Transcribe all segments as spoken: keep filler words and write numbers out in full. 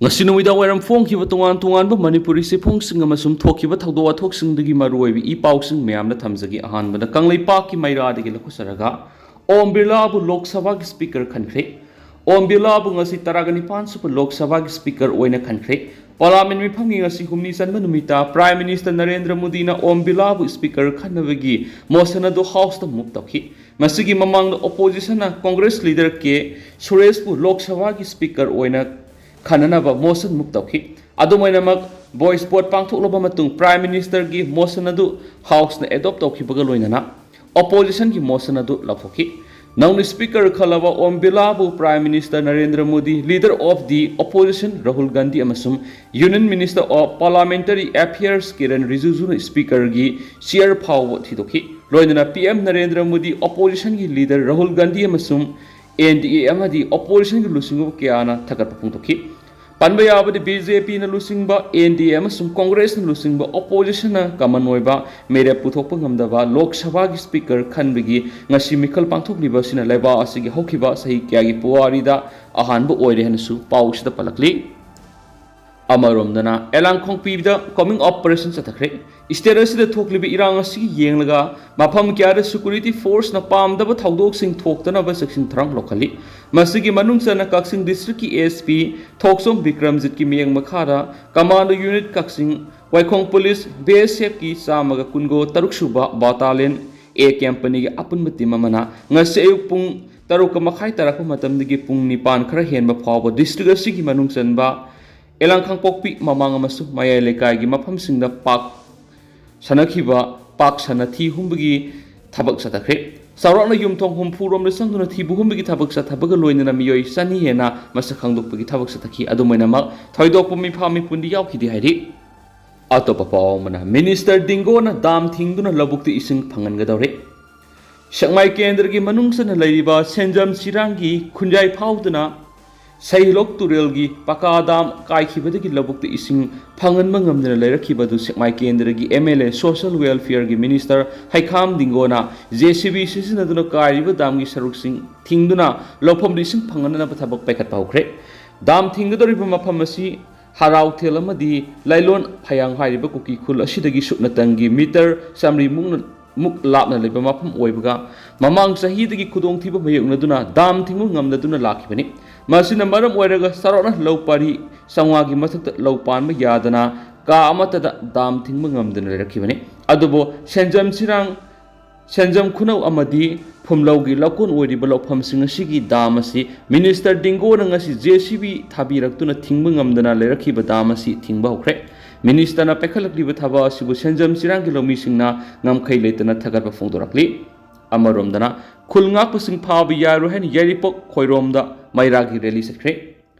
ꯉꯁꯤ ꯅꯨꯃꯤꯗꯥꯡ ꯋꯥꯏꯔꯝ ꯐꯣꯡꯈꯤꯕ ꯇꯣꯉꯥꯟ ꯇꯣꯉꯥꯟꯕ ꯃꯅꯤꯄꯨꯔꯤ ꯆꯦꯐꯣꯡꯁꯤꯡ ꯑꯃꯁꯨꯡ ꯊꯣꯛꯈꯤꯕ ꯊꯧꯗꯣꯛ ꯋꯥꯊꯣꯛꯁꯤꯡꯗꯒꯤ ꯃꯔꯨꯑꯣꯏꯕ ꯏ ꯄꯥꯎꯁꯤꯡ ꯃꯌꯥꯝꯅ ꯊꯝꯖꯒꯦ꯫ ꯑꯍꯥꯟꯕꯗ ꯀꯪꯂꯩꯄꯥꯛꯀꯤ ꯃꯩꯔꯥꯗꯒꯤ ꯂꯧꯈꯠꯆꯔꯒ, ꯑꯣꯝ ꯕꯤꯔꯂꯥꯕꯨ ꯂꯣꯛ ꯁꯚꯥꯒꯤ ꯁ꯭ꯄꯤꯀꯔ ꯈꯟꯈ꯭ꯔꯦ꯫ ꯑꯣꯝ ꯕꯤꯔꯂꯥꯕꯨ ꯉꯁꯤ ꯇꯔꯥꯒ ꯅꯤꯄꯥꯟ ꯁꯨꯕ ꯂꯣꯛ ꯁꯚꯥꯒꯤ ꯁ꯭ꯄꯤꯀꯔ ꯑꯣꯏꯅ ꯈꯟꯈ꯭ꯔꯦ꯫ ꯄꯥꯔꯂꯥꯃꯦꯟ ꯃꯤꯐꯝꯒꯤ ꯉꯁꯤ ꯍꯨꯝꯅꯤ ꯆꯟꯕ ꯅꯨꯃꯤꯠꯇ ꯄ꯭ꯔꯥꯏꯝ ꯃꯤꯅꯤꯁꯇꯔ ꯅꯔꯦꯟꯗ꯭ꯔ ꯃꯣꯗꯤꯅ ꯑꯣꯝ ꯕꯤꯔꯂꯥꯕꯨ ꯁ꯭ꯄꯤꯀꯔ ꯈꯟꯅꯕꯒꯤ ꯃꯣꯁꯟ ꯑꯗꯨ ꯍꯥꯎꯁꯇ ꯃꯨꯚ ꯇꯧꯈꯤ꯫ ꯃꯁꯤꯒꯤ ꯃꯃꯥꯡꯗ ꯑꯣꯄꯣꯖꯤꯁꯟꯅ ꯀꯣꯡꯒ꯭ꯔꯦꯁ ꯂꯤꯗꯔ ꯀꯦ ꯁꯨꯔꯦꯁꯄꯨ ꯂꯣꯛ ꯁꯚꯥꯒꯤ ꯁ꯭ꯄꯤꯀꯔ ꯑꯣꯏꯅ ꯈꯟꯅꯅꯕ ꯃꯣꯁꯟ ꯃꯨꯚ ꯇꯧꯈꯤ꯫ ꯑꯗꯨꯝ ꯑꯣꯏꯅꯃꯛ, ꯚꯣꯏꯁ ꯚꯣꯠ ꯄꯥꯡꯊꯣꯛꯂꯕ ꯃꯇꯨꯡ ꯄ꯭ꯔꯥꯏꯝ ꯃꯤꯅꯤꯁꯇꯔꯒꯤ ꯃꯣꯁꯟ ꯑꯗꯨ ꯍꯥꯎꯁꯅ ꯑꯦꯗꯣꯞ ꯇꯧꯈꯤꯕꯒ ꯂꯣꯏꯅꯅ ꯑꯣꯄꯣꯖꯤꯁꯟꯒꯤ ꯃꯣꯁꯟ ꯑꯗꯨ ꯂꯧꯊꯣꯛꯈꯤ꯫ ꯅꯧꯅ ꯁ꯭ꯄꯤꯀꯔ ꯈꯜꯂꯕ ꯑꯣꯝ ꯕꯤꯔꯂꯥꯕꯨ prime minister Narendra Modi, leader of the opposition Rahul Gandhi ꯑꯃꯁꯨꯡ union minister of parliamentary affairs Kiren ꯔꯤꯖꯤꯖꯨꯅ ꯁ꯭ꯄꯤꯀꯔꯒꯤ ꯆꯤꯌꯔ ꯐꯥꯎꯕ ꯊꯤꯗꯣꯛꯈꯤ꯫ ꯂꯣꯏꯅꯅ ꯄꯤ ꯑꯦꯝ ꯅꯔꯦꯟꯗ꯭ꯔ ꯃꯣꯗꯤ, ꯑꯣꯄꯣꯖꯤꯁꯟꯒꯤ ꯂꯤꯗꯔ ꯔꯥꯍꯨꯜ ꯒꯥꯟꯙꯤ ꯑꯃꯁꯨꯡ ꯑꯦꯟ ꯗꯤ ꯑꯦ ꯑꯃꯗꯤ ꯑꯣꯄꯣꯖꯤꯁꯟꯒꯤ ꯂꯨꯆꯤꯡꯕ ꯀꯌꯥꯅ ꯊꯥꯒꯠꯄ ꯐꯣꯡꯗꯣꯛꯈꯤ꯫ ꯄꯟꯕ ꯌꯥꯕꯗꯤ, ꯕꯤ ꯖꯦ ꯄꯤꯅ ꯂꯨꯆꯤꯡꯕ ꯑꯦꯟ ꯗꯤ ꯑꯦ ꯑꯃꯁꯨꯡ ꯀꯣꯡꯒ꯭ꯔꯦꯁꯅ ꯂꯨꯆꯤꯡꯕ ꯑꯣꯄꯣꯖꯤꯁꯟꯅ ꯀꯃꯟ ꯑꯣꯏꯕ ꯃꯤꯔꯦꯞ ꯄꯨꯊꯣꯛꯄ ꯉꯝꯗꯕ ꯂꯣꯛ ꯁꯚꯥꯒꯤ ꯁ꯭ꯄꯤꯀꯔ ꯈꯟꯕꯒꯤ ꯉꯁꯤ ꯃꯤꯈꯜ ꯄꯥꯡꯊꯣꯛꯂꯤꯕ ꯑꯁꯤꯅ ꯂꯩꯕꯥꯛ ꯑꯁꯤꯒꯤ ꯍꯧꯈꯤꯕ ꯆꯍꯤ ꯀꯌꯥꯒꯤ ꯄꯨꯋꯥꯔꯤꯗ ꯑꯍꯥꯟꯕ ꯑꯣꯏꯔꯦ ꯍꯥꯏꯅꯁꯨ ꯄꯥꯎꯁꯤꯗ ꯄꯜꯂꯛꯂꯤ꯫ ꯑꯃꯔꯣꯝꯗꯅ, ꯑꯦꯂꯥꯡꯈꯣꯡꯄꯤꯗ ꯀꯣꯃꯤꯡ ꯑꯣꯄꯔꯦꯁꯟ ꯆꯠꯊꯈ꯭ꯔꯦ꯫ ꯁ꯭ꯇꯦꯠ ꯑꯁꯤꯗ ꯊꯣꯛꯂꯤꯕ ꯏꯔꯥꯡ ꯑꯁꯤꯒꯤ ꯌꯦꯡꯂꯒ ꯃꯐꯝ ꯀꯌꯥꯗ ꯁꯦꯀ꯭ꯌꯨꯔꯤꯇꯤ ꯐꯣꯔꯁꯅ ꯄꯥꯝꯗꯕ ꯊꯧꯗꯣꯛꯁꯤꯡ ꯊꯣꯛꯇꯅꯕ ꯆꯦꯛꯁꯤꯟ ꯊꯧꯔꯥꯡ ꯂꯧꯈꯠꯂꯤ꯫ ꯃꯁꯤꯒꯤ ꯃꯅꯨꯡ ꯆꯟꯅ ꯀꯛꯆꯤꯡ ꯗꯤꯁꯇ꯭ꯔꯤꯛꯀꯤ ꯑꯦꯁ ꯄꯤ ꯊꯣꯛꯆꯣꯝ ꯕꯤꯀ꯭ꯔꯝꯖꯤꯠꯀꯤ ꯃꯤꯠꯌꯦꯡ ꯃꯈꯥꯗ ꯀꯃꯥꯟꯗꯣ ꯌꯨꯅꯤꯠ ꯀꯛꯆꯤꯡ, ꯋꯥꯏꯈꯣꯡ ꯄꯨꯂꯤꯁ, ꯕꯤ ꯑꯦꯁ ꯑꯦꯐꯀꯤ ꯆꯥꯝꯃꯒ ꯀꯨꯟꯒ ꯇꯔꯨꯛ ꯁꯨꯕ ꯕꯥꯇꯥꯂꯤꯌꯟ ꯑꯦ ꯀꯦꯝꯄꯅꯤꯒꯤ ꯑꯄꯨꯟꯕ ꯇꯤꯝ ꯑꯃꯅ ꯉꯁꯤ ꯑꯌꯨꯛ ꯄꯨꯡ ꯇꯔꯨꯛꯀ ꯃꯈꯥꯏ ꯇꯥꯔꯛꯄ ꯃꯇꯝꯗꯒꯤ ꯄꯨꯡ ꯅꯤꯄꯥꯟ ꯈꯔ ꯍꯦꯟꯕ ꯐꯥꯎꯕ ꯗꯤꯁꯇ꯭ꯔꯤꯛ ꯑꯁꯤꯒꯤ ꯃꯅꯨꯡ ꯆꯟꯕ ꯑꯦꯂꯥꯡ ꯀꯥꯡꯄꯣꯛꯄꯤ ꯃꯃꯥꯡ ꯑꯃꯁꯨꯡ ꯃꯌꯥꯏ ꯂꯩꯀꯥꯏꯒꯤ ꯃꯐꯝꯁꯤꯡꯗ ꯄꯥꯛ ꯁꯥꯟꯅꯈꯤꯕ, ꯄꯥꯛ ꯁꯟꯅ ꯊꯤ ꯍꯨꯝꯕꯒꯤ ꯊꯕꯛ ꯆꯠꯊꯈ꯭ꯔꯦ꯫ ꯆꯥꯎꯔꯥꯛꯅ ꯌꯨꯝꯊꯣꯡ ꯍꯨꯝꯐꯨ ꯔꯣꯝꯗ ꯆꯪꯗꯨꯅ ꯊꯤꯕ ꯍꯨꯝꯕꯒꯤ ꯊꯕꯛ ꯆꯠꯊꯕꯒ ꯂꯣꯏꯅꯅ ꯃꯤꯑꯣꯏ ꯆꯅꯤ ꯍꯦꯟꯅ ꯃꯁꯛ ꯈꯪꯗꯣꯛꯄꯒꯤ ꯊꯕꯛ ꯆꯠꯊꯈꯤ꯫ ꯑꯗꯨꯝ ꯑꯣꯏꯅꯃꯛ, ꯊꯣꯏꯗꯣꯛꯄ ꯃꯤꯐꯥ ꯃꯤꯄꯨꯟꯗꯤ ꯌꯥꯎꯈꯤꯗꯦ ꯍꯥꯏꯔꯤ꯫ ꯑꯇꯣꯞꯄ ꯄꯥꯎ ꯑꯃꯅ, ꯃꯤꯅꯤꯁꯇꯔ ꯗꯤꯡꯒꯣꯅ ꯗꯥꯝ ꯊꯤꯡꯗꯨꯅ ꯂꯧꯕꯨꯛꯇ ꯏꯁꯤꯡ ꯐꯪꯍꯟꯒꯗꯧꯔꯦ꯫ ꯁꯦꯛꯃꯥꯏ ꯀꯦꯟꯗ꯭ꯔꯒꯤ ꯃꯅꯨꯡ ꯆꯟꯅ ꯂꯩꯔꯤꯕ ꯁꯦꯟꯖꯝ ꯆꯤꯔꯥꯡꯒꯤ ꯈꯨꯟꯖꯥꯏ ꯐꯥꯎꯗꯨꯅ ꯁꯩꯍꯤꯂꯣꯛ ꯇꯨꯔꯦꯜꯒꯤ ꯄꯀꯥ ꯗꯥꯝ ꯀꯥꯏꯈꯤꯕꯗꯒꯤ ꯂꯧꯕꯨꯛꯇ ꯏꯁꯤꯡ ꯐꯪꯍꯟꯕ ꯉꯝꯗꯅ ꯂꯩꯔꯛꯈꯤꯕ ꯑꯗꯨ ꯁꯦꯛꯃꯥꯏ ꯀꯦꯟꯗ꯭ꯔꯒꯤ ꯑꯦꯝ ꯑꯦꯜ ꯑꯦ ꯁꯣꯁꯤꯌꯦꯜ ꯋꯦꯜꯐꯤꯌꯔꯒꯤ ꯃꯤꯅꯤꯁꯇꯔ ꯍꯩꯈꯥꯝ ꯗꯤꯡꯒꯣꯅ ꯖꯦ ꯁꯤ ꯕꯤ ꯁꯤꯖꯤꯟꯅꯗꯨꯅ ꯀꯥꯏꯔꯤꯕ ꯗꯥꯝꯒꯤ ꯁꯔꯨꯛꯁꯤꯡ ꯊꯤꯡꯗꯨꯅ ꯂꯧꯐꯝꯗ ꯏꯁꯤꯡ ꯐꯪꯍꯟꯅꯕ ꯊꯕꯛ ꯄꯥꯏꯈꯠꯄ ꯍꯧꯈ꯭ꯔꯦ꯫ ꯗꯥꯝ ꯊꯤꯡꯒꯗꯧꯔꯤꯕ ꯃꯐꯝ ꯑꯁꯤ ꯍꯔꯥꯎꯊꯦꯜ ꯑꯃꯗꯤ ꯂꯥꯏꯂꯣꯟ ꯐꯌꯥꯡ ꯍꯥꯏꯔꯤꯕ ꯀꯨꯀꯤ ꯈꯨꯜ ꯑꯁꯤꯗꯒꯤ ꯁꯨꯞꯅꯇꯪꯒꯤ ꯃꯤꯇꯔ ꯆꯥꯃꯔꯤ ꯃꯨꯛꯅ ꯃꯨꯛ ꯂꯥꯞꯅ ꯂꯩꯕ ꯃꯐꯝ ꯑꯣꯏꯕꯒ, ꯃꯃꯥꯡ ꯆꯍꯤꯗꯒꯤ ꯈꯨꯗꯣꯡꯊꯤꯕ ꯃꯥꯌꯣꯛꯅꯗꯨꯅ ꯗꯥꯝ ꯊꯤꯡꯕ ꯉꯝꯅꯗꯨꯅ ꯂꯥꯛꯈꯤꯕꯅꯤ꯫ ꯃꯁꯤꯅ ꯃꯔꯝ ꯑꯣꯏꯔꯒ ꯆꯥꯎꯔꯥꯛꯅ ꯂꯧ ꯄꯔꯤ ꯆꯥꯝꯃꯉꯥꯒꯤ ꯃꯊꯛꯇ ꯂꯧ ꯄꯥꯟꯕ ꯌꯥꯗꯅ ꯀꯥ ꯑꯃꯠꯇꯗ ꯗꯥꯝ ꯊꯤꯡꯕ ꯉꯝꯗꯅ ꯂꯩꯔꯛꯈꯤꯕꯅꯤ꯫ ꯑꯗꯨꯕꯨ ꯁꯦꯟꯖꯝ ꯆꯤꯔꯥꯡ, ꯁꯦꯟꯖꯝ ꯈꯨꯅꯧ ꯑꯃꯗꯤ ꯐꯨꯝꯂꯧꯒꯤ ꯂꯧꯀꯣꯟ ꯑꯣꯏꯔꯤꯕ ꯂꯧꯐꯝꯁꯤꯡ ꯑꯁꯤꯒꯤ ꯗꯥꯝ ꯑꯁꯤ ꯃꯤꯅꯤꯁꯇꯔ ꯗꯤꯡꯒꯣꯅ ꯉꯁꯤ ꯖꯦ ꯁꯤ ꯕꯤ ꯊꯥꯕꯤꯔꯛꯇꯨꯅ ꯊꯤꯡꯕ ꯉꯝꯗꯅ ꯂꯩꯔꯛꯈꯤꯕ ꯗꯥꯝ ꯑꯁꯤ ꯊꯤꯡꯕ ꯍꯧꯈ꯭ꯔꯦ꯫ ꯃꯤꯅꯤꯁꯇꯔꯅ ꯄꯥꯏꯈꯠꯂꯛꯂꯤꯕ ꯊꯕꯛ ꯑꯁꯤꯕꯨ ꯁꯦꯟꯖꯝ ꯆꯤꯔꯥꯡꯒꯤ ꯂꯧꯃꯤꯁꯤꯡꯅ ꯉꯝꯈꯩ ꯂꯩꯇꯅ ꯊꯥꯒꯠꯄ ꯐꯣꯡꯗꯣꯔꯛꯂꯤ꯫ ꯑꯃꯔꯣꯝꯗꯅ, ꯈꯨꯜ ꯉꯥꯛꯄꯁꯤꯡ ꯐꯥꯕ ꯌꯥꯔꯣꯏ ꯍꯥꯏꯅ ꯌꯥꯏꯔꯤꯄꯣꯛ ꯈꯣꯏꯔꯣꯝꯗ ꯃꯩꯔꯥꯒꯤ ꯔꯦꯂꯤ ꯆꯠꯈ꯭ꯔꯦ꯫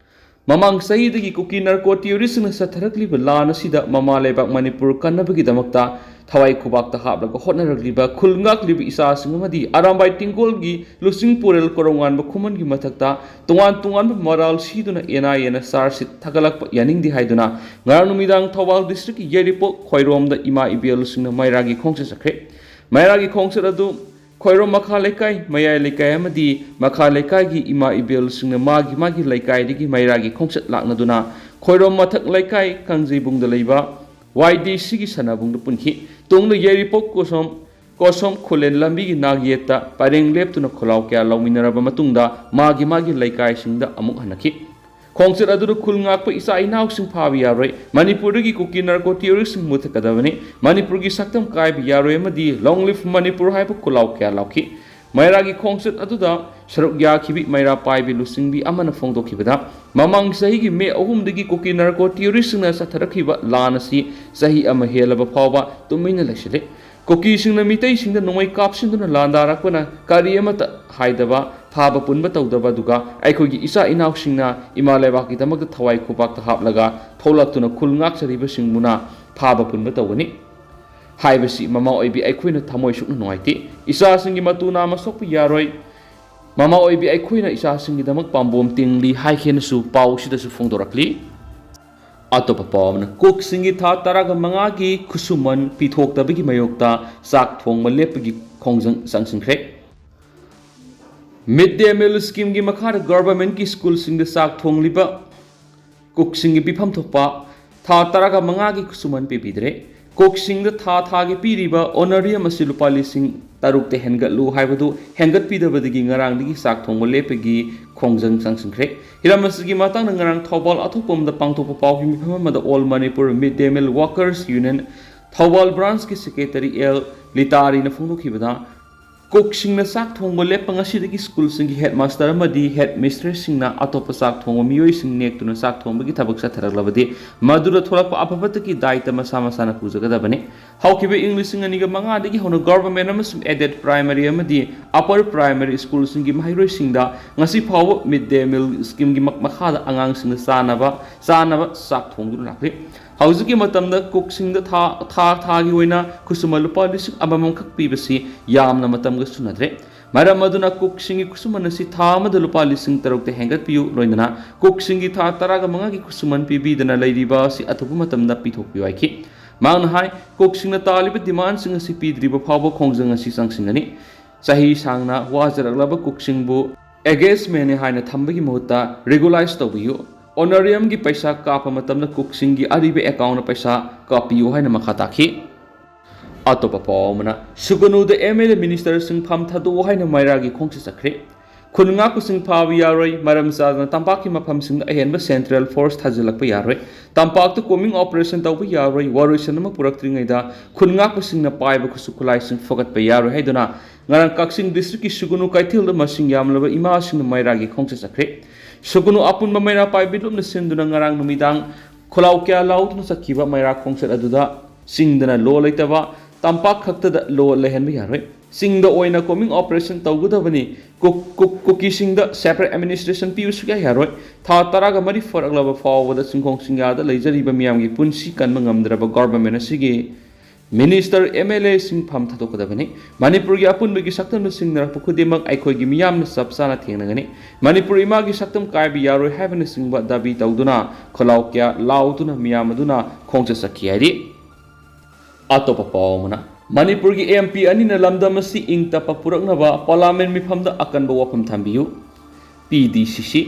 ꯃꯃꯥꯡ ꯆꯍꯤꯗꯒꯤ ꯀꯨꯀꯤ ꯅꯥꯔꯀꯣ ꯇꯦꯔꯣꯔꯤꯁꯁꯤꯡꯅ ꯆꯠꯊꯔꯛꯂꯤꯕ ꯂꯥꯟ ꯑꯁꯤꯗ ꯃꯃꯥ ꯂꯩꯕꯥꯛ ꯃꯅꯤꯄꯨꯔ ꯀꯟꯅꯕꯒꯤꯗꯃꯛꯇ ꯊꯋꯥꯏ ꯈꯨꯕꯥꯛꯇ ꯍꯥꯞꯂꯒ ꯍꯣꯠꯅꯔꯛꯂꯤꯕ ꯈꯨꯜ ꯉꯥꯛꯂꯤꯕ ꯏꯆꯥꯁꯤꯡ ꯑꯃꯗꯤ ꯑꯔꯥꯝꯕꯥꯏ ꯇꯤꯡꯒꯣꯜꯒꯤ ꯂꯨꯆꯤꯡ ꯄꯨꯔꯦꯜ ꯀꯣꯔꯧꯉꯥꯟꯕ ꯈꯨꯃꯟꯒꯤ ꯃꯊꯛꯇ ꯇꯣꯉꯥꯟ ꯇꯣꯉꯥꯟꯕ ꯃꯔꯥꯜ ꯁꯤꯗꯨꯅ ꯑꯦꯟ ꯑꯥꯏ ꯑꯦꯅ ꯆꯥꯔꯖ ꯁꯤꯠ ꯊꯥꯒꯠꯂꯛꯄ ꯌꯥꯅꯤꯡꯗꯦ ꯍꯥꯏꯗꯨꯅ ꯉꯔꯥꯡ ꯅꯨꯃꯤꯗꯥꯡ ꯊꯧꯕꯥꯜ ꯗꯤꯁꯇ꯭ꯔꯤꯛꯀꯤ ꯌꯥꯏꯔꯤꯄꯣꯛ ꯈꯣꯏꯔꯣꯝꯗ ꯏꯃꯥ ꯏꯕꯦꯜꯁꯤꯡꯅ ꯃꯩꯔꯥꯒꯤ ꯈꯣꯡꯆꯠ ꯆꯠꯈ꯭ꯔꯦ꯫ ꯃꯩꯔꯥꯒꯤ ꯈꯣꯡꯆꯠ ꯑꯗꯨ ꯈꯣꯏꯔꯣꯝ ꯃꯈꯥ ꯂꯩꯀꯥꯏ, ꯃꯌꯥꯏ ꯂꯩꯀꯥꯏ ꯑꯃꯗꯤ ꯃꯈꯥ ꯂꯩꯀꯥꯏꯒꯤ ꯏꯃꯥ ꯏꯕꯦꯜꯁꯤꯡꯅ ꯃꯥꯒꯤ ꯃꯥꯒꯤ ꯂꯩꯀꯥꯏꯗꯒꯤ ꯃꯩꯔꯥꯒꯤ ꯈꯣꯡꯆꯠ ꯂꯥꯛꯅꯗꯨꯅ ꯈꯣꯏꯔꯣꯝ ꯃꯊꯛ ꯂꯩꯀꯥꯏ ꯀꯥꯡꯖꯩꯕꯨꯡꯗ ꯂꯩꯕ ꯋꯥꯏ ꯗꯤ ꯁꯤꯒꯤ ꯁꯥꯟꯅꯕꯨꯡꯗ ꯄꯨꯟꯈꯤ꯫ ꯇꯨꯡꯗ ꯌꯥꯏꯔꯤꯄꯣꯛ ꯀꯣꯁꯣꯝ, ꯀꯣꯁꯣꯝ ꯈꯨꯂꯦꯟ ꯂꯝꯕꯤꯒꯤ ꯅꯥꯛ ꯌꯦꯠꯇ ꯄꯔꯦꯡ ꯂꯦꯞꯇꯨꯅ ꯈꯣꯜꯂꯥꯎ ꯀꯌꯥ ꯂꯥꯎꯃꯤꯟꯅꯔꯕ ꯃꯇꯨꯡꯗ ꯃꯥꯒꯤ ꯃꯥꯒꯤ ꯂꯩꯀꯥꯏꯁꯤꯡꯗ ꯑꯃꯨꯛ ꯍꯟꯅꯈꯤ꯫ ꯈꯣꯡꯆꯠ ꯑꯗꯨꯗ ꯈꯨꯜ ꯉꯥꯛꯄ ꯏꯆꯥ ꯏꯅꯥꯎꯁꯤꯡ ꯐꯥꯕ ꯌꯥꯔꯣꯏ, ꯃꯅꯤꯄꯨꯔꯗꯒꯤ ꯀꯨꯀꯤ ꯅꯥꯔꯀꯣ ꯇꯦꯔꯣꯔꯤꯁ꯭ꯠꯁꯤꯡ ꯃꯨꯊꯠꯀꯗꯕꯅꯤ, ꯃꯅꯤꯄꯨꯔꯒꯤ ꯁꯛꯇꯝ ꯀꯥꯏꯕ ꯌꯥꯔꯣꯏ ꯑꯃꯗꯤ Long Live Manipur ꯍꯥꯏꯕ ꯈꯣꯜꯂꯥꯎ ꯀꯌꯥ ꯂꯥꯎꯈꯤ꯫ ꯃꯩꯔꯥꯒꯤ ꯈꯣꯡꯆꯠ ꯑꯗꯨꯗ ꯁꯔꯨꯛ ꯌꯥꯈꯤꯕꯤ ꯃꯩꯔꯥ ꯄꯥꯏꯕꯤ ꯂꯨꯆꯤꯡꯕꯤ ꯑꯃꯅ ꯐꯣꯡꯗꯣꯛꯈꯤꯕꯗ, ꯃꯃꯥꯡ ꯆꯍꯤꯒꯤ ꯃꯦ ꯑꯍꯨꯝꯗꯒꯤ ꯀꯨꯀꯤ ꯅꯥꯔꯀꯣ ꯇꯦꯔꯣꯔꯤꯁ꯭ꯠꯁꯤꯡꯅ ꯆꯠꯊꯔꯛꯈꯤꯕ ꯂꯥꯟ ꯑꯁꯤ ꯆꯍꯤ ꯑꯃ ꯍꯦꯜꯂꯕ ꯐꯥꯎꯕ ꯇꯨꯃꯤꯟꯅ ꯂꯩꯁꯤꯜꯂꯤ꯫ ꯀꯨꯀꯤꯁꯤꯡꯅ ꯃꯤꯇꯩꯁꯤꯡꯗ ꯅꯣꯡꯃꯩ ꯀꯥꯞꯁꯤꯟꯗꯨꯅ ꯂꯥꯟꯗꯥꯔꯛꯄꯅ ꯀꯔꯤ ꯑꯃꯠꯇ ꯍꯥꯏꯗꯕ, ꯐꯥꯕ ꯄꯨꯟꯕ ꯇꯧꯗꯕ, ꯑꯗꯨꯒ ꯑꯩꯈꯣꯏꯒꯤ ꯏꯆꯥ ꯏꯅꯥꯎꯁꯤꯡꯅ ꯏꯃꯥ ꯂꯩꯕꯥꯛꯀꯤꯗꯃꯛꯇ ꯊꯋꯥꯏ ꯈꯨꯕꯥꯛꯇ ꯍꯥꯞꯂꯒ ꯊꯣꯛꯂꯛꯇꯨꯅ ꯈꯨꯜ ꯉꯥꯛꯆꯔꯤꯕꯁꯤꯡꯕꯨꯅ ꯐꯥꯕ ꯄꯨꯟꯕ ꯇꯧꯒꯅꯤ ꯍꯥꯏꯕꯁꯤ ꯃꯃꯥ ꯑꯣꯏꯕꯤ ꯑꯩꯈꯣꯏꯅ ꯊꯃꯣꯏ ꯁꯨꯛꯅ ꯅꯨꯡꯉꯥꯏꯇꯦ꯫ ꯏꯆꯥꯁꯤꯡꯒꯤ ꯃꯇꯨ ꯅꯥꯝꯃ ꯁꯣꯛꯄ ꯌꯥꯔꯣꯏ꯫ ꯃꯃꯥ ꯑꯣꯏꯕꯤ ꯑꯩꯈꯣꯏꯅ ꯏꯆꯥꯁꯤꯡꯒꯤꯗꯃꯛ ꯄꯥꯝꯕꯣꯝ ꯇꯤꯡꯂꯤ ꯍꯥꯏꯈꯤꯅꯁꯨ ꯄꯥꯎ ꯑꯁꯤꯗꯁꯨ ꯐꯣꯡꯗꯣꯔꯛꯂꯤ꯫ ꯑꯇꯣꯞꯄ ꯄꯥꯎ ꯑꯃꯅ, ꯀꯨꯛꯁꯤꯡꯒꯤ ꯊꯥ ꯇꯔꯥꯒ ꯃꯉꯥꯒꯤ ꯈꯨꯠꯁꯨꯃꯟ ꯄꯤꯊꯣꯛꯇꯕꯒꯤ ꯃꯥꯌꯣꯛꯇ ꯆꯥꯛ ꯊꯣꯡꯕ ꯂꯦꯞꯄꯒꯤ ꯈꯣꯡꯖꯪ ꯆꯪꯁꯤꯟꯈ꯭ꯔꯦ꯫ Mid Day Meal Scheme ꯒꯤ ꯃꯈꯥꯗ government ꯀꯤ school ꯁꯤꯡꯗ ꯆꯥꯛ ꯊꯣꯡꯂꯤꯕ cook ꯁꯤꯡꯒꯤ ꯄꯤꯐꯝ ꯊꯣꯛꯄ ꯊꯥ ꯇꯔꯥꯒ ꯃꯉꯥꯒꯤ ꯈꯨꯠꯁꯨꯃꯟ ꯄꯤꯕꯤꯗ꯭ꯔꯦ꯫ Cook ꯁꯤꯡꯗ ꯊꯥ ꯊꯥꯒꯤ ꯄꯤꯔꯤꯕ honorarium ꯑꯁꯤ ꯂꯨꯄꯥ ꯂꯤꯁꯤꯡ ꯇꯔꯨꯛꯇ ꯍꯦꯟꯒꯠꯂꯨ ꯍꯥꯏꯕꯗꯨ ꯍꯦꯟꯒꯠꯄꯤꯗꯕꯗꯒꯤ ꯉꯔꯥꯡꯗꯒꯤ ꯆꯥꯛ ꯊꯣꯡꯕ ꯂꯦꯞꯄꯒꯤ ꯈꯣꯡꯖꯪ ꯆꯪꯁꯤꯟꯈ꯭ꯔꯦ꯫ ꯍꯤꯔꯝ ꯑꯁꯤꯒꯤ ꯃꯇꯥꯡꯗ ꯉꯔꯥꯡ ꯊꯧꯕꯥꯜ ꯑꯊꯣꯛꯄꯝꯗ ꯄꯥꯡꯊꯣꯛꯄ ꯄꯥꯎꯒꯤ ꯃꯤꯐꯝ ꯑꯃꯗ All Manipur Mid Day Meal Workers Union Thoubal branch ꯀꯤ secretary ꯑꯦꯜ ꯂꯤꯇꯥꯔꯤꯅ ꯐꯣꯡꯗꯣꯛꯈꯤꯕꯗ, cook ꯁꯤꯡꯅ ꯆꯥꯛ ꯊꯣꯡꯕ ꯂꯦꯞꯄ ꯉꯁꯤꯗꯒꯤ school ꯁꯤꯡꯒꯤ headmaster ꯑꯃꯗꯤ headmistress ꯁꯤꯡꯅ ꯑꯇꯣꯞꯄ ꯆꯥꯛ ꯊꯣꯡꯕ ꯃꯤꯑꯣꯏꯁꯤꯡ ꯅꯦꯛꯇꯨꯅ ꯆꯥꯛ ꯊꯣꯡꯕꯒꯤ ꯊꯕꯛ ꯆꯠꯊꯔꯛꯂꯕꯗꯤ, ꯃꯗꯨꯗ ꯊꯣꯛꯂꯛꯄ ꯑꯐ ꯐꯠꯇꯒꯤ ꯗꯥꯏꯇ ꯃꯁꯥ ꯃꯁꯥꯅ ꯄꯨꯖꯒꯗꯕꯅꯤ꯫ ꯍꯧꯈꯤꯕ ꯏꯪ ꯂꯤꯁꯤꯡ ꯑꯅꯤꯒ ꯃꯉꯥꯗꯒꯤ ꯍꯧꯅ government ꯑꯃꯁꯨꯡ aided primary ꯑꯃꯗꯤ upper primary school ꯁꯤꯡꯒꯤ ꯃꯍꯩꯔꯣꯏꯁꯤꯡꯗ ꯉꯁꯤ ꯐꯥꯎꯕ Mid Day Meal Scheme ꯒꯤ ꯃꯛ-, ꯃꯈꯥꯗ ꯑꯉꯥꯡꯁꯤꯡꯅ ꯆꯥꯅꯕ, ꯆꯥꯅꯕ ꯆꯥꯛ ꯊꯣꯡꯗꯨꯅ ꯂꯥꯛꯂꯤ꯫ ꯍꯧꯖꯤꯛꯀꯤ ꯃꯇꯝꯗ cook ꯁꯤꯡꯗ ꯊꯥ, ꯊꯥ ꯊꯥꯒꯤ ꯑꯣꯏꯅ ꯈꯨꯠꯁꯨꯃꯟ ꯂꯨꯄꯥ ꯂꯤꯁꯤꯡ ꯑꯃꯃꯝꯈꯛ ꯄꯤꯕꯁꯤ ꯌꯥꯝꯅ ꯃꯇꯝꯒ ꯆꯨꯅꯗ꯭ꯔꯦ꯫ ꯃꯔꯝ ꯑꯗꯨꯅ cook ꯁꯤꯡꯒꯤ ꯈꯨꯠꯁꯨꯃꯟ ꯑꯁꯤ ꯊꯥ ꯑꯃꯗ ꯂꯨꯄꯥ ꯂꯤꯁꯤꯡ ꯇꯔꯨꯛꯇ ꯍꯦꯟꯒꯠꯄꯤꯌꯨ, ꯂꯣꯏꯅꯅ cook ꯁꯤꯡꯒꯤ ꯊꯥ ꯇꯔꯥꯒ ꯃꯉꯥꯒꯤ ꯈꯨꯠꯁꯨꯃꯟ ꯄꯤꯕꯤꯗꯅ ꯂꯩꯔꯤꯕ ꯑꯁꯤ ꯑꯊꯨꯕ ꯃꯇꯝꯗ ꯄꯤꯊꯣꯛꯄꯤꯌꯨ ꯍꯥꯏꯈꯤ꯫ ꯃꯍꯥꯛꯅ ꯍꯥꯏ, cook ꯁꯤꯡꯅ ꯇꯥꯜꯂꯤꯕ demand ꯁꯤꯡ ꯑꯁꯤ ꯄꯤꯗ꯭ꯔꯤꯕ ꯐꯥꯎꯕ ꯈꯣꯡꯖꯪ ꯑꯁꯤ ꯆꯪꯁꯤꯟꯒꯅꯤ꯫ ꯆꯍꯤ ꯁꯥꯡꯅ ꯋꯥꯖꯔꯛꯂꯕ cook ꯁꯤꯡꯕꯨ engagement ꯍꯥꯏꯅ ꯊꯝꯕꯒꯤ ꯃꯍꯨꯠꯇ regularise ꯇꯧꯕꯤꯌꯨ꯫ Honorarium ꯒꯤ ꯄꯩꯁꯥ ꯀꯥꯞꯄ ꯃꯇꯝꯗ cook ꯁꯤꯡꯒꯤ ꯑꯔꯤꯕ account ꯇ ꯄꯩꯁꯥ ꯀꯥꯞꯄꯤꯌꯨ ꯍꯥꯏꯅ ꯃꯈꯥ ꯇꯥꯈꯤ꯫ ꯑꯇꯣꯞꯄ ꯄꯥꯎ ꯑꯃꯅ, ꯁꯨꯒꯅꯨꯗ M L A minister ꯁꯤꯡ ꯐꯝ ꯊꯥꯗꯣꯛꯑꯣ ꯍꯥꯏꯅ ꯃꯩꯔꯥꯒꯤ ꯈꯣꯡꯆꯠ ꯆꯠꯈ꯭ꯔꯦ꯫ ꯈꯨꯟ ꯉꯥꯛꯄꯁꯤꯡ ꯐꯥꯕ ꯌꯥꯔꯣꯏ, ꯃꯔꯝ ꯆꯥꯗꯅ ꯇꯝꯄꯥꯛꯀꯤ ꯃꯐꯝꯁꯤꯡꯗ ꯑꯍꯦꯟꯕ central force ꯊꯥꯖꯤꯜꯂꯛꯄ ꯌꯥꯔꯣꯏ, ꯇꯝꯄꯥꯛꯇ combing operation ꯇꯧꯕ ꯌꯥꯔꯣꯏ, ꯋꯥꯔꯣꯏꯁꯤꯟ ꯑꯃ ꯄꯨꯔꯛꯇ꯭ꯔꯤꯉꯩꯗ ꯈꯨꯟ ꯉꯥꯛꯄꯁꯤꯡꯅ ꯄꯥꯏꯕ ꯈꯨꯠꯁꯨ ꯈꯨꯠꯂꯥꯏꯁꯤꯡ ꯐꯒꯠꯄ ꯌꯥꯔꯣꯏ ꯍꯥꯏꯗꯨꯅ ꯉꯔꯥꯡ ꯀꯛꯆꯤꯡ district ꯀꯤ ꯁꯨꯒꯅꯨ ꯀꯩꯊꯦꯜꯗ ꯃꯁꯤꯡ ꯌꯥꯝꯂꯕ ꯏꯃꯥꯁꯤꯡꯅ ꯃꯩꯔꯥꯒꯤ ꯈꯣꯡꯆꯠ ꯆꯠꯈ꯭ꯔꯦ꯫ ꯁꯨꯒꯅꯨ ꯑꯄꯨꯟꯕ ꯃꯩꯔꯥ ꯄꯥꯏꯕꯤ ꯂꯨꯞꯅ ꯁꯤꯟꯗꯨꯅ ꯉꯔꯥꯡ ꯅꯨꯃꯤꯗꯥꯡ ꯈꯣꯜꯂꯥꯎ ꯀꯌꯥ ꯂꯥꯎꯗꯨꯅ ꯆꯠꯈꯤꯕ ꯃꯩꯔꯥ ꯈꯣꯡꯆꯠ ꯑꯗꯨꯗ ꯆꯤꯡꯗꯅ ꯂꯣ ꯂꯩꯇꯕ, ꯇꯝꯄꯥꯛ ꯈꯛꯇꯗ ꯂꯣ ꯂꯩꯍꯟꯕ ꯌꯥꯔꯣꯏ꯫ ꯆꯤꯡꯗ ꯑꯣꯏꯅ combing operation ꯇꯧꯒꯗꯕꯅꯤ꯫ ꯀꯨꯛ-, ꯀꯨꯛ-, ꯀꯨꯀꯤꯁꯤꯡꯗ separate administration ꯄꯤꯕ ꯁꯨꯛꯌꯥ ꯌꯥꯔꯣꯏ꯫ ꯊꯥ ꯇꯔꯥꯒ ꯃꯔꯤ ꯐꯥꯔꯛꯂꯕ ꯐꯥꯎꯕꯗ ꯆꯤꯡꯈꯣꯡ ꯆꯤꯡꯌꯥꯗ ꯂꯩꯖꯔꯤꯕ ꯃꯤꯌꯥꯝꯒꯤ ꯄꯨꯟꯁꯤ ꯀꯟꯕ ꯉꯝꯗ꯭ꯔꯕ government ꯑꯁꯤꯒꯤ minister, M L A ꯁꯤꯡ ꯐꯝ ꯊꯥꯗꯣꯛꯀꯗꯕꯅꯤ꯫ ꯃꯅꯤꯄꯨꯔꯒꯤ ꯑꯄꯨꯟꯕꯒꯤ ꯁꯛꯇꯝꯅ ꯆꯤꯡꯅꯔꯛꯄ ꯈꯨꯗꯤꯡꯃꯛ ꯑꯩꯈꯣꯏꯒꯤ ꯃꯤꯌꯥꯝꯅ ꯆꯞ ꯆꯥꯅ ꯊꯦꯡꯅꯒꯅꯤ꯫ ꯃꯅꯤꯄꯨꯔ ꯏꯃꯥꯒꯤ ꯁꯛꯇꯝ ꯀꯥꯏꯕ ꯌꯥꯔꯣꯏ ꯍꯥꯏꯕꯅꯆꯤꯡꯕ ꯗꯥꯕꯤ ꯇꯧꯗꯨꯅ ꯈꯣꯜꯂꯥꯎ ꯀꯌꯥ ꯂꯥꯎꯗꯨꯅ ꯃꯤꯌꯥꯝ ꯑꯗꯨꯅ ꯈꯣꯡꯆꯠ ꯆꯠꯈꯤ ꯍꯥꯏꯔꯤ꯫ ꯑꯇꯣꯞꯄ ꯄꯥꯎ ꯑꯃꯅ, ꯃꯅꯤꯄꯨꯔꯒꯤ ꯑꯦꯝ ꯄꯤ ꯑꯅꯤꯅ ꯂꯝꯗꯝ ꯑꯁꯤ ꯏꯪ ꯇꯞꯄ ꯄꯨꯔꯛꯅꯕ ꯄꯥꯔꯂꯥꯃꯦꯟ ꯃꯤꯐꯝꯗ ꯑꯀꯟꯕ ꯋꯥꯐꯝ ꯊꯝꯕꯤꯌꯨ꯫ ꯄꯤ ꯗꯤ ꯁꯤ ꯁꯤ꯫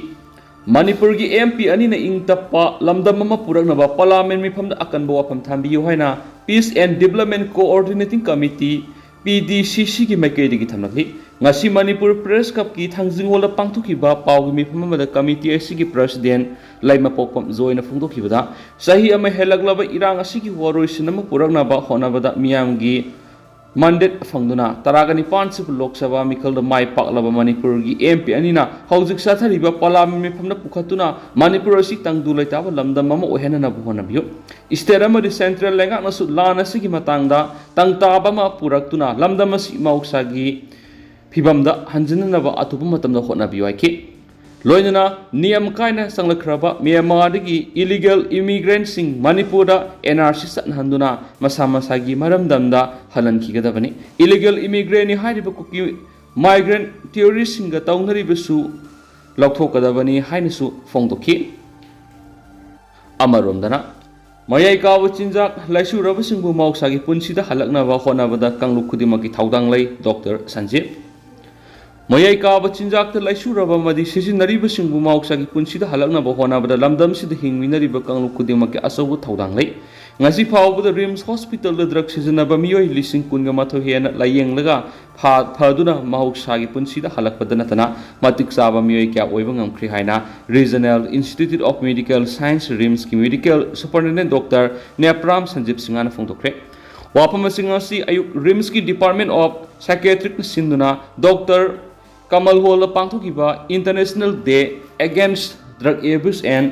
ꯃꯅꯤꯄꯨꯔꯒꯤ ꯑꯦꯝ ꯄꯤ ꯑꯅꯤꯅ ꯏꯪ ꯇꯞꯄ ꯂꯝꯗꯝ ꯑꯃ ꯄꯨꯔꯛꯅꯕ ꯄꯥꯔꯂꯥꯃꯦꯟ ꯃꯤꯐꯝꯗ ꯑꯀꯟꯕ ꯋꯥꯐꯝ ꯊꯝꯕꯤꯌꯨ ꯍꯥꯏꯅ Peace and Development Coordinating Committee, ꯄꯤ ꯗꯤ ꯁꯤ ꯁꯤꯒꯤ ꯃꯥꯏꯀꯩꯗꯒꯤ ꯊꯝꯂꯛꯂꯤ꯫ ꯉꯁꯤ ꯃꯅꯤꯄꯨꯔ ꯄ꯭ꯔꯦꯁ ꯀ꯭ꯂꯕꯀꯤ ꯊꯥꯡꯖꯤꯡ ꯍꯣꯜꯗ ꯄꯥꯡꯊꯣꯛꯈꯤꯕ ꯄꯥꯎꯒꯤ ꯃꯤꯐꯝ ꯑꯃꯗ ꯀꯃꯤꯇꯤ ꯑꯁꯤꯒꯤ ꯄ꯭ꯔꯁꯤꯗꯦꯟ ꯂꯩꯃꯄꯣꯛꯄꯝ ꯖꯣꯏꯅ ꯐꯣꯡꯗꯣꯛꯈꯤꯕꯗ, ꯆꯍꯤ ꯑꯃ ꯍꯦꯜꯂꯛꯂꯕ ꯏꯔꯥꯡ ꯑꯁꯤꯒꯤ ꯋꯥꯔꯣꯏꯁꯤꯟ ꯑꯃ ꯄꯨꯔꯛꯅꯕ ꯍꯣꯠꯅꯕꯗ ꯃꯤꯌꯥꯝꯒꯤ ꯃꯟꯗꯦꯠ ꯐꯪꯗꯨꯅ ꯇꯔꯥꯒ ꯅꯤꯄꯥꯟ ꯁꯨꯕ ꯂꯣꯛ ꯁꯚꯥ ꯃꯤꯈꯜꯗ ꯃꯥꯏ ꯄꯥꯛꯂꯕ ꯃꯅꯤꯄꯨꯔꯒꯤ ꯑꯦꯝ ꯄꯤ ꯑꯅꯤꯅ ꯍꯧꯖꯤꯛ ꯆꯠꯊꯔꯤꯕ ꯄꯥꯔꯂꯥꯃꯦꯟ ꯃꯤꯐꯝꯗ ꯄꯨꯈꯠꯇꯨꯅ ꯃꯅꯤꯄꯨꯔ ꯑꯁꯤ ꯇꯪꯗꯨ ꯂꯩꯇꯥꯕ ꯂꯝꯗꯝ ꯑꯃ ꯑꯣꯏꯍꯟꯅꯅꯕ ꯍꯣꯠꯅꯕꯤꯌꯨ꯫ ꯁ꯭ꯇꯦꯠ ꯑꯃꯗꯤ ꯁꯦꯟꯇ꯭ꯔꯦꯜ ꯂꯩꯉꯥꯛꯅꯁꯨ ꯂꯥꯟ ꯑꯁꯤꯒꯤ ꯃꯇꯥꯡꯗ ꯇꯪꯇꯥꯕ ꯑꯃ ꯄꯨꯔꯛꯇꯨꯅ ꯂꯝꯗꯝ ꯑꯁꯤ ꯃꯍꯧꯁꯥꯒꯤ ꯐꯤꯕꯝꯗ ꯍꯟꯖꯤꯟꯅꯅꯕ ꯑꯊꯨꯕ ꯃꯇꯝꯗ ꯍꯣꯠꯅꯕꯤꯌꯨ ꯍꯥꯏꯈꯤ꯫ ꯂꯣꯏꯅꯅ ꯅꯤꯌꯝ ꯀꯥꯏꯅ ꯆꯪꯂꯛꯈ꯭ꯔꯕ ꯃ꯭ꯌꯥꯟꯃꯥꯔꯗꯒꯤ ꯏꯂꯤꯒꯦꯜ ꯏꯃꯤꯒ꯭ꯔꯦꯟꯠꯁꯤꯡ ꯃꯅꯤꯄꯨꯔꯗ ꯑꯦꯟ ꯑꯥꯔ ꯁꯤ ꯆꯠꯅꯍꯟꯗꯨꯅ ꯃꯁꯥ ꯃꯁꯥꯒꯤ ꯃꯔꯝꯗꯝꯗ ꯍꯜꯍꯟꯈꯤꯒꯗꯕꯅꯤ꯫ ꯏꯂꯤꯒꯦꯜ ꯏꯃꯤꯒ꯭ꯔꯦꯟꯠꯅꯤ ꯍꯥꯏꯔꯤꯕ ꯀꯨꯀꯤ ꯃꯥꯏꯒ꯭ꯔꯦꯟꯠ ꯇꯦꯔꯣꯔꯤꯁ꯭ꯠꯁꯤꯡꯒ ꯇꯧꯅꯔꯤꯕꯁꯨ ꯂꯧꯊꯣꯛꯀꯗꯕꯅꯤ ꯍꯥꯏꯅꯁꯨ ꯐꯣꯡꯗꯣꯛꯈꯤ꯫ ꯑꯃꯔꯣꯝꯗꯅ, ꯃꯌꯥꯏ ꯀꯥꯕ ꯆꯤꯟꯖꯥꯛ ꯂꯥꯏꯆꯨꯔꯕꯁꯤꯡꯕꯨ ꯃꯍꯧꯁꯥꯒꯤ ꯄꯨꯟꯁꯤꯗ ꯍꯜꯂꯛꯅꯕ ꯍꯣꯠꯅꯕꯗ ꯀꯥꯡꯂꯨꯞ ꯈꯨꯗꯤꯡꯃꯛꯀꯤ ꯊꯧꯗꯥꯡ ꯂꯩ, ꯗꯣꯛꯇꯔ ꯁꯟꯖꯤꯞ꯫ ꯃꯌꯥꯏ ꯀꯥꯕ ꯆꯤꯟꯖꯥꯛꯇ ꯂꯥꯏꯆꯨꯔꯕ ꯑꯃꯗꯤ ꯁꯤꯖꯤꯟꯅꯔꯤꯕꯁꯤꯡꯕꯨ ꯃꯍꯧꯁꯥꯒꯤ ꯄꯨꯟꯁꯤꯗ ꯍꯜꯂꯛꯅꯕ ꯍꯣꯠꯅꯕꯗ ꯂꯝꯗꯝꯁꯤꯗ ꯍꯤꯡꯃꯤꯟꯅꯔꯤꯕ ꯀꯥꯡꯂꯨꯞ ꯈꯨꯗꯤꯡꯃꯛꯀꯤ ꯑꯆꯧꯕ ꯊꯧꯗꯥꯡ ꯂꯩ꯫ ꯉꯁꯤ ꯐꯥꯎꯕꯗ ꯔꯤꯝꯁ ꯍꯣꯁꯄꯤꯇꯥꯜꯗ ꯗ꯭ꯔꯒ ꯁꯤꯖꯤꯟꯅꯕ ꯃꯤꯑꯣꯏ ꯂꯤꯁꯤꯡ ꯀꯨꯟꯒ ꯃꯥꯊꯣꯏ ꯍꯦꯟꯅ ꯂꯥꯌꯦꯡꯂꯒ ꯐꯥ-, ꯐꯗꯨꯅ ꯃꯍꯧꯁꯥꯒꯤ ꯄꯨꯟꯁꯤꯗ ꯍꯜꯂꯛꯄꯗ ꯅꯠꯇꯅ ꯃꯇꯤꯛ ꯆꯥꯕ ꯃꯤꯑꯣꯏ ꯀꯌꯥ ꯑꯣꯏꯕ ꯉꯝꯈ꯭ꯔꯦ ꯍꯥꯏꯅ Regional Institute of Medical Science, ꯔꯤꯝꯁꯀꯤ medical superintendent doctor Nepram Sanjib ꯁꯤꯡꯍꯅ ꯐꯣꯡꯗꯣꯛꯈ꯭ꯔꯦ꯫ ꯋꯥꯐꯝ ꯑꯁꯤꯡ ꯑꯁꯤ ꯑꯌꯨꯛ ꯔꯤꯝꯁꯀꯤ ꯗꯤꯄꯥꯔꯠꯃꯦꯟꯠ ꯑꯣꯐ ꯁꯥꯏꯀꯤꯌꯥꯇ꯭ꯔꯤꯛꯅ ꯁꯤꯟꯗꯨꯅ ꯗꯣꯛꯇꯔ ꯀꯃꯜ ꯍꯣꯜꯗ ꯄꯥꯡꯊꯣꯛꯈꯤꯕ International Day Against Drug Abuse and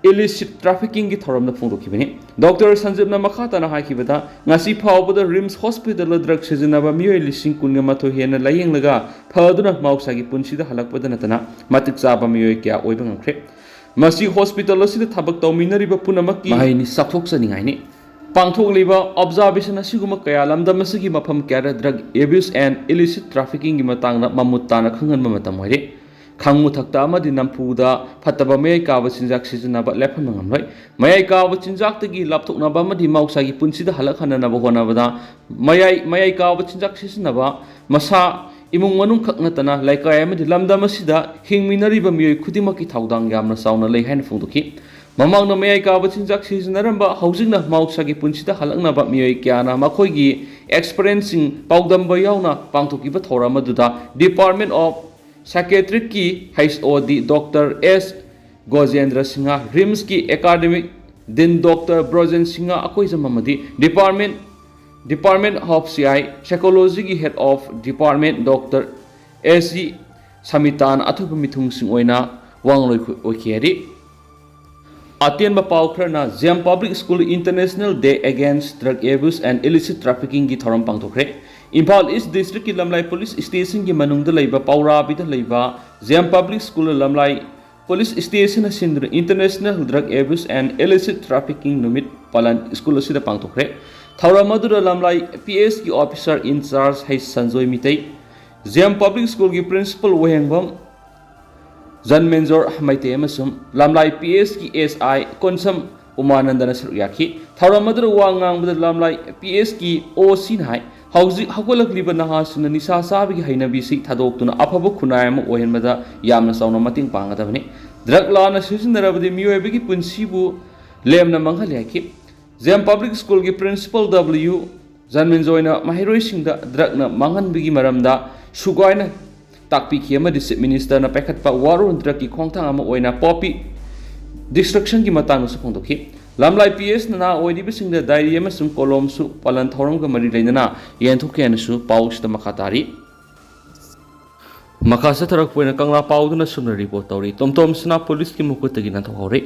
Illicit Traffickingꯒꯤ ꯊꯧꯔꯝꯗ ꯐꯣꯡꯗꯣꯛꯈꯤꯕꯅꯤ꯫ ꯗꯣꯛꯇꯔ ꯁꯟꯖꯤꯞꯅ ꯃꯈꯥ ꯇꯥꯅ ꯍꯥꯏꯈꯤꯕꯗ, ꯉꯁꯤ ꯐꯥꯎꯕꯗ ꯔꯤꯝꯁ ꯍꯣꯁꯄꯤꯇꯥꯜꯗ ꯗ꯭ꯔꯒ ꯁꯤꯖꯤꯟꯅꯕ ꯃꯤꯑꯣꯏ ꯂꯤꯁꯤꯡ ꯀꯨꯟꯒ ꯃꯥꯊꯣꯏ ꯍꯦꯟꯅ ꯂꯥꯌꯦꯡꯂꯒ ꯐꯗꯨꯅ ꯃꯍꯧꯁꯥꯒꯤ ꯄꯨꯟꯁꯤꯗ ꯍꯜꯂꯛꯄꯗ ꯅꯠꯇꯅ ꯃꯇꯤꯛ ꯆꯥꯕ ꯃꯤꯑꯣꯏ ꯀꯌꯥ ꯑꯣꯏꯕ ꯉꯝꯈ꯭ꯔꯦ꯫ ꯃꯁꯤ ꯍꯣꯁꯄꯤꯇꯥꯜ ꯑꯁꯤꯗ ꯊꯕꯛ ꯇꯧꯃꯤꯟꯅꯔꯤꯕ ꯄꯨꯝꯅꯃꯛꯀꯤ ꯃꯍꯩꯅꯤ, ꯆꯥꯎꯊꯣꯛꯆꯅꯤꯡꯉꯥꯏꯅꯤ꯫ ꯄꯥꯡꯊꯣꯛꯂꯤꯕ ꯑꯣꯕꯖꯥꯔꯕꯦꯁꯟ ꯑꯁꯤꯒꯨꯝꯕ ꯀꯌꯥ ꯂꯝꯗꯝ ꯑꯁꯤꯒꯤ ꯃꯐꯝ ꯀꯌꯥꯗ ꯗ꯭ꯔꯒ ꯑꯦꯕ꯭ꯌꯨꯁ ꯑꯦꯟ ꯏꯂꯤꯁꯤꯠ ꯇ꯭ꯔꯥꯐꯤꯀꯤꯡꯒꯤ ꯃꯇꯥꯡꯗ ꯃꯃꯨꯠ ꯇꯥꯅ ꯈꯪꯍꯟꯕ ꯃꯇꯝ ꯑꯣꯏꯔꯦ꯫ ꯈꯪ ꯃꯊꯛꯇ ꯑꯃꯗꯤ ꯅꯝꯐꯨꯗ ꯐꯠꯇꯕ ꯃꯌꯥꯏ ꯀꯥꯕ ꯆꯤꯟꯖꯥꯛ ꯁꯤꯖꯤꯟꯅꯕ ꯂꯦꯞꯍꯟꯕ ꯉꯝꯂꯣꯏ꯫ ꯃꯌꯥꯏ ꯀꯥꯕ ꯆꯤꯟꯖꯥꯛꯇꯒꯤ ꯂꯥꯞꯊꯣꯛꯅꯕ ꯑꯃꯗꯤ ꯃꯍꯧꯁꯥꯒꯤ ꯄꯨꯟꯁꯤꯗ ꯍꯜꯂꯛꯍꯟꯅꯅꯕ ꯍꯣꯠꯅꯕꯗ ꯃꯌꯥꯏ, ꯃꯌꯥꯏ ꯀꯥꯕ ꯆꯤꯟꯖꯥꯛ ꯁꯤꯖꯤꯟꯅꯕ ꯃꯁꯥ, ꯏꯃꯨꯡ ꯃꯅꯨꯡ ꯈꯛ ꯅꯠꯇꯅ ꯂꯩꯀꯥꯏ ꯑꯃꯗꯤ ꯂꯝꯗꯝ ꯑꯁꯤꯗ ꯍꯤꯡꯃꯤꯟꯅꯔꯤꯕ ꯃꯤꯑꯣꯏ ꯈꯨꯗꯤꯡꯃꯛꯀꯤ ꯊꯧꯗꯥꯡ ꯌꯥꯝꯅ ꯆꯥꯎꯅ ꯂꯩ ꯍꯥꯏꯅ ꯐꯣꯡꯗꯣꯛꯈꯤ꯫ ꯃꯃꯥꯡꯗ ꯃꯌꯥꯏ ꯀꯥꯕ ꯆꯤꯟꯖꯥꯛ ꯁꯤꯖꯤꯟꯅꯔꯝꯕ, ꯍꯧꯖꯤꯛꯅ ꯃꯍꯧꯁꯥꯒꯤ ꯄꯨꯟꯁꯤꯗ ꯍꯜꯂꯛꯅꯕ ꯃꯤꯑꯣꯏ ꯀꯌꯥꯅ ꯃꯈꯣꯏꯒꯤ ꯑꯦꯛꯁꯄꯔꯤꯌꯦꯟꯁꯁꯤꯡ ꯄꯥꯎꯗꯝꯕ ꯌꯥꯎꯅ ꯄꯥꯡꯊꯣꯛꯈꯤꯕ ꯊꯧꯔꯝ ꯑꯗꯨꯗ Department of Psychiatricꯀꯤ H O D Doctor S ꯒꯣꯖꯦꯟꯗ꯭ꯔ Singh, RIMSꯀꯤ Academic Dean Doctor Brojen Singh Akoijam ꯑꯃꯗꯤ Department, Department of C I Psychologyꯒꯤ Head of Department Doctor S G ꯁꯃꯤꯇꯥꯅ ꯑꯊꯣꯏꯕ ꯃꯤꯊꯨꯡꯁꯤꯡ ꯑꯣꯏꯅ ꯋꯥ ꯉꯥꯡꯂꯣꯏ ꯑꯣꯏꯈꯤ ꯍꯥꯏꯔꯤ꯫ ꯑꯇꯦꯟꯕ ꯄꯥꯎ ꯈꯔꯅ, jam Public School International Day Against Drug Abuse and Illicit Traffickingꯒꯤ ꯊꯧꯔꯝ ꯄꯥꯡꯊꯣꯛꯈ꯭ꯔꯦ꯫ ꯏꯝꯐꯥꯜ East Districtꯀꯤ ꯂꯝꯂꯥꯏ Police Stationꯒꯤ ꯃꯅꯨꯡꯗ ꯂꯩꯕ ꯄꯥꯎꯔꯥꯕꯤꯗ ꯂꯩꯕ ꯖꯦꯝ Public School ꯂꯝꯂꯥꯏ Police Stationꯅ ꯁꯤꯟꯗꯨꯅ International Drug Abuse and Illicit Trafficking ꯅꯨꯃꯤꯠ ꯄꯥꯂꯟ ꯁ꯭ꯀꯨꯜ ꯑꯁꯤꯗ ꯄꯥꯡꯊꯣꯛꯈ꯭ꯔꯦ꯫ ꯊꯧꯔꯝ ꯑꯗꯨꯗ ꯂꯝꯂꯥꯏ PSꯀꯤ officer in charge H Sanjoy Meetei, Gem Public Schoolꯒꯤ Principal ꯋꯥꯍꯦꯡꯕꯝ ꯖꯟꯃꯦꯟꯖꯣꯔ ꯃꯩꯇꯩ ꯑꯃꯁꯨꯡ ꯂꯝꯂꯥꯏ PSꯀꯤ S I ꯀꯣꯟꯁꯝ ꯎꯃꯥꯅꯟꯗꯅ ꯁꯔꯨꯛ ꯌꯥꯈꯤ꯫ ꯊꯧꯔꯝ ꯑꯗꯨꯗ ꯋꯥ ꯉꯥꯡꯕꯗ ꯂꯝꯂꯥꯏ PSꯀꯤ OCꯅ ꯍꯥꯏ, ꯍꯧꯖꯤꯛ ꯍꯧꯒꯠꯂꯛꯂꯤꯕ ꯅꯍꯥꯁꯤꯡꯅ ꯅꯤꯁꯥ ꯆꯥꯕꯒꯤ ꯍꯩꯅꯕꯤꯁꯤ ꯊꯥꯗꯣꯛꯇꯨꯅ ꯑꯐꯕ ꯈꯨꯟꯅꯥꯏ ꯑꯃ ꯑꯣꯏꯍꯟꯕꯗ ꯌꯥꯝꯅ ꯆꯥꯎꯅ ꯃꯇꯦꯡ ꯄꯥꯡꯒꯗꯕꯅꯤ꯫ Drug ꯂꯥꯟꯅ ꯁꯤꯖꯤꯟꯅꯔꯕꯗꯤ ꯃꯤꯑꯣꯏꯕꯒꯤ ꯄꯨꯟꯁꯤꯕꯨ ꯂꯦꯝꯅ ꯃꯥꯡꯍꯜꯂꯤ ꯍꯥꯏꯈꯤ꯫ ꯖꯦꯝ Public Schoolꯒꯤ Principal W ꯖꯟꯃꯦꯟꯖꯣꯏꯅ ꯃꯍꯩꯔꯣꯏꯁꯤꯡꯗ drugꯅ ꯃꯥꯡꯍꯟꯕꯒꯤ ꯃꯔꯝꯗ ꯁꯨꯒꯥꯏꯅ ꯇꯥꯛꯄꯤꯈꯤ ꯑꯃꯗꯤ Chief Ministerꯅ ꯄꯥꯏꯈꯠꯄ War on Drugꯀꯤ ꯈꯣꯡꯊꯥꯡ ꯑꯃ ꯑꯣꯏꯅ poppy destructionꯒꯤ ꯃꯇꯥꯡꯗꯁꯨ ꯐꯣꯡꯗꯣꯛꯈꯤ꯫ ꯂꯝꯂꯥꯏ PSꯅ ꯅꯍꯥ ꯑꯣꯏꯔꯤꯕꯁꯤꯡꯗ diary ꯑꯃꯁꯨꯡ ꯀꯣꯂꯣꯝꯁꯨ ꯄꯥꯂꯟ ꯊꯧꯔꯝꯒ ꯃꯔꯤ ꯂꯩꯅꯅ ꯌꯦꯟꯊꯣꯛꯈꯤ ꯍꯥꯏꯅꯁꯨ ꯄꯥꯎꯁꯤꯗ ꯃꯈꯥ ꯇꯥꯔꯤ꯫ ꯃꯈꯥ ꯆꯠꯊꯔꯛꯄ ꯑꯣꯏꯅ ꯀꯪꯂꯥ ꯄꯥꯎꯗꯅ ꯁꯨꯝꯅ report ꯇꯧꯔꯤ꯫ ꯇꯣꯝꯇꯣꯝ ꯁꯅꯥ policeꯀꯤ ꯃꯈꯨꯠꯇꯒꯤ ꯅꯥꯟꯊꯣꯛꯍꯧꯔꯦ꯫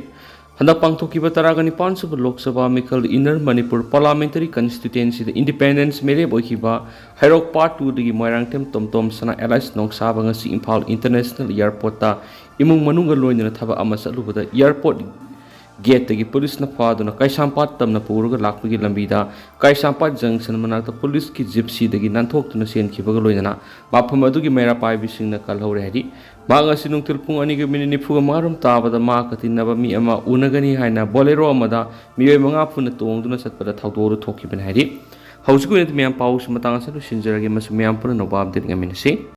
ꯍꯟꯗꯛ ꯄꯥꯡꯊꯣꯛꯈꯤꯕ ꯇꯔꯥꯒ ꯅꯤꯄꯥꯟ ꯁꯨꯕ ꯂꯣꯛ ꯁꯚꯥ ꯃꯤꯈꯜ Inner Manipur Parliamentary Constituencyꯗ independence ꯃꯤꯔꯦꯞ ꯑꯣꯏꯈꯤꯕ ꯍꯩꯔꯣꯛ Part twoꯗꯒꯤ ꯃꯣꯏꯔꯥꯡꯊꯦꯝ ꯇꯣꯝꯇꯣꯝ ꯁꯅꯥ alias ꯅꯣꯡꯁꯥꯕ ꯉꯁꯤ ꯏꯝꯐꯥꯜ International Airportꯇ ꯏꯃꯨꯡ ꯃꯅꯨꯡꯒ ꯂꯣꯏꯅꯅ ꯊꯕꯛ ꯑꯃ ꯆꯠꯂꯨꯕꯗ airport ꯒꯦꯠꯇꯒꯤ ꯄꯨꯂꯤꯁꯅ ꯐꯥꯗꯨꯅ ꯀꯩꯁꯥꯝꯄꯥꯠ ꯇꯝꯅ ꯄꯨꯔꯒ ꯂꯥꯛꯄꯒꯤ ꯂꯝꯕꯤꯗ ꯀꯩꯁꯥꯝꯄꯥꯠ ꯖꯪꯁꯟ ꯃꯅꯥꯛꯇ ꯄꯨꯂꯤꯁꯀꯤ ꯖꯤꯞꯁꯤꯗꯒꯤ ꯅꯥꯟꯊꯣꯛꯇꯨꯅ ꯆꯦꯟꯈꯤꯕꯒ ꯂꯣꯏꯅꯅ ꯃꯐꯝ ꯑꯗꯨꯒꯤ ꯃꯩꯔꯥ ꯄꯥꯏꯕꯤꯁꯤꯡꯅ ꯀꯜꯍꯧꯔꯦ ꯍꯥꯏꯔꯤ꯫ ꯃꯍꯥꯛ ꯉꯁꯤ ꯅꯨꯡꯊꯤꯜ ꯄꯨꯡ ꯑꯅꯤꯒ ꯃꯤꯅꯤꯠ ꯅꯤꯐꯨꯒ ꯃꯉꯥꯔꯣꯝ ꯇꯥꯕꯗ ꯃꯍꯥꯛꯀ ꯇꯤꯟꯅꯕ ꯃꯤ ꯑꯃ ꯎꯅꯒꯅꯤ ꯍꯥꯏꯅ ꯕꯣꯂꯦꯔꯣ ꯑꯃꯗ ꯃꯤꯑꯣꯏ ꯃꯉꯥ ꯄꯨꯟꯅ ꯇꯣꯡꯗꯨꯅ ꯆꯠꯄꯗ ꯊꯧꯗꯣꯛ ꯑꯗꯨ ꯊꯣꯛꯈꯤꯕꯅꯤ ꯍꯥꯏꯔꯤ꯫ ꯍꯧꯖꯤꯛꯀꯤ ꯑꯣꯏꯅꯗꯤ ꯃꯌꯥꯝ ꯄꯥꯎꯁꯤ ꯃꯇꯥꯡ ꯑꯁꯤꯗ ꯂꯣꯏꯁꯤꯟꯖꯔꯒꯦ꯫ ꯃꯁꯤ ꯃꯌꯥꯝ ꯄꯨꯟꯅ ꯅꯧꯕ ꯑꯞꯗꯦꯠ ꯉꯥꯏꯃꯤꯟꯅꯁꯤ꯫